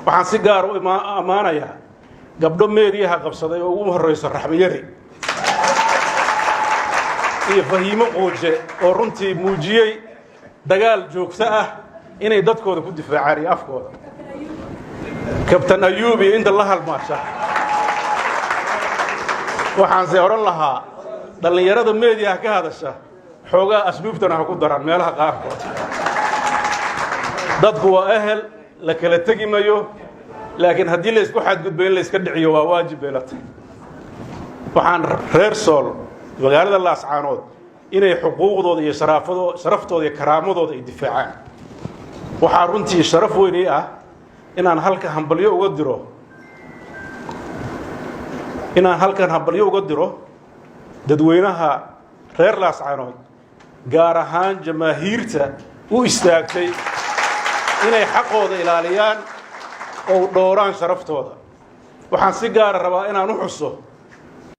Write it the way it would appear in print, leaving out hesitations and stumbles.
Waxaan si gaar u ammaanayaa gabdho meediyaha qabsaday oo ugu horrayso Raxmiyari iyo Fahiimo Quuje, oo runtii muujiyey dagaal joogto ah inay dadkooda ku difaacaan iyo afkooda, Kabtan Ayuub iyo inta la halmaasha. Waxaanse odhan lahaa dhallinyarada meediyaha ka hadasha, xoogaa asluubtana ha ku daraan meelaha qaarkood. Dadku waa ehel, la kala tegi mayo, laakiin haddii la isku xadgudbo, in la iska dhiciyo waa waajib bay la tahay. Waxaan reer Sool, magaalada Laascaanood, inay xuquuqdooda iyo sharaafado sharaftooda iyo karaamadooda ay difaacaan. Waxaa runtii sharaf weyn ii ah inaan halkan hambalyo uga diro dadweynaha reer Laascaanood, gaar ahaan jamaahiirta u istaagtay inay xaqooda ilaaliyaan oo dhowraan sharaftooda. Waxaan si gaara rabaa inaan u xuso